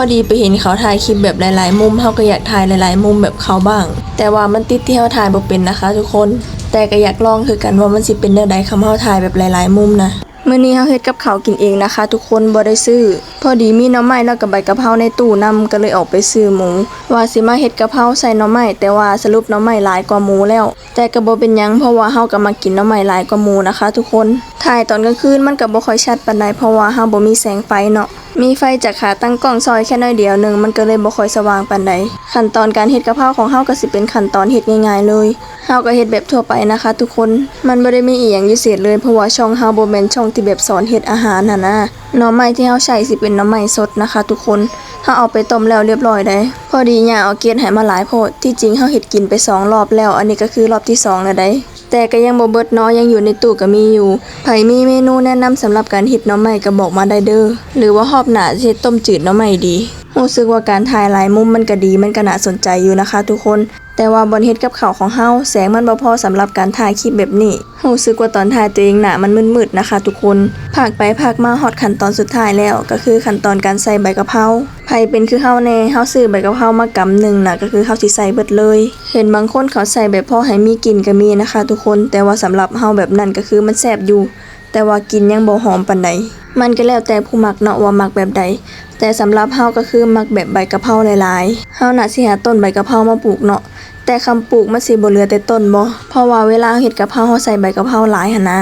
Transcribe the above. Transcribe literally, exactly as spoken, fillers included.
พอดีไปเห็นเขาถ่ายคลิปแบบหลายๆมุม เฮาก็อยากถ่ายหลายๆมุมแบบเขาบ้าง แต่ว่ามันติดที่เฮาถ่ายบ่เป็นนะคะทุกคน แต่ก็อยากลองคือกันว่ามันสิเป็นแนวใดคันเฮาถ่ายแบบหลายๆมุมนะ มื้อนี้เฮาเฮ็ดกับข้าวกินเองนะคะทุกคน บ่ได้ซื้อ พอดีมีหน่อไม้แล้วก็ใบกะเพราในตู้นำ ก็เลยออกไปซื้อหมู ว่าสิมาเฮ็ดกะเพราใส่หน่อไม้ แต่ว่าสรุปหน่อไม้หลายกว่าหมูแล้ว แต่ก็บ่เป็นหยัง เพราะว่าเฮาก็มักกินหน่อไม้หลายกว่าหมูนะคะทุกคน ถ่ายตอนกลางคืนมันก็บ่ค่อยชัดปานใด เพราะว่าเฮาบ่มีแสงไฟเนาะ มีไฟจากขาตั้งกล้องซอยแค่น้อยเดียวหนึ่ง มันก็เลยบ่ค่อยสว่างปานใด ขั้นตอนการเฮ็ดกะเพราของเฮาก็สิเป็นขั้นตอนเฮ็ดง่ายๆเลย เฮาก็เฮ็ดแบบทั่วไปนะคะทุกคน มันบ่ได้มีอีหยังพิเศษเลย เพราะว่าช่องเฮาบ่แม่นช่องที่แบบสอนเฮ็ดอาหารหั้นนะ หน่อไม้ที่เฮาใช้สิเป็นหน่อไม้สดนะคะทุกคน เฮาเอาไปต้มแล้วเรียบร้อยได้ พอดีย่าเอาเกล็ดให้มาหลายโพด ที่จริงเฮาเฮ็ดกินไปสองรอบแล้ว อันนี้ก็คือรอบที่สองแล้วได้ แต่ก็ยังบ่เบิดเนาะ ยังอยู่ในตู้ก็มีอยู่ ไผมีเมนูแนะนำสำหรับการเฮ็ดหน่อไม้ก็บอกมาได้เด้อ หรือว่ารอบหน้าสิเฮ็ดต้มจืดหน่อไม้ดี รู้สึกว่าการถ่ายหลายมุมมันก็ดี มันก็น่าสนใจอยู่นะคะทุกคน แต่ว่าบ่อนเฮ็ดกับข้าวของเฮา แสงมันบ่พอสำหรับการถ่ายคลิปแบบนี้ รู้สึกว่าตอนถ่ายตัวเองหน้ามันมืดๆนะคะทุกคน พากไปพากมาฮอดขั้นตอนสุดท้ายแล้ว ก็คือขั้นตอนการใส่ใบกะเพรา ไผเป็นคือเฮาแน่ เฮาซื้อใบกะเพรามากำหนึ่งนะ ก็คือเฮาสิใส่เบิดเลย เห็นบางคนเขาใส่แบบพอให้มีกลิ่นก็มีนะคะทุกคน แต่ว่าสำหรับเฮาแบบนั้นก็คือมันแซ่บอยู่ แต่ว่ากลิ่นยังบ่หอมปานใด มันก็แล้วแต่ผู้มักเนาะว่ามักแบบใด แต่สำหรับเฮาก็คือมักแบบใบกะเพราหลายๆ เฮาน่าสิหาต้นใบกะเพรามาปลูกเนาะ แต่คันปลูกมันสิบ่เหลือแต่ต้นบ่ เพราะว่าเวลาเฮ็ดกะเพราเฮาใส่ใบกะเพราหลายหั้นนะ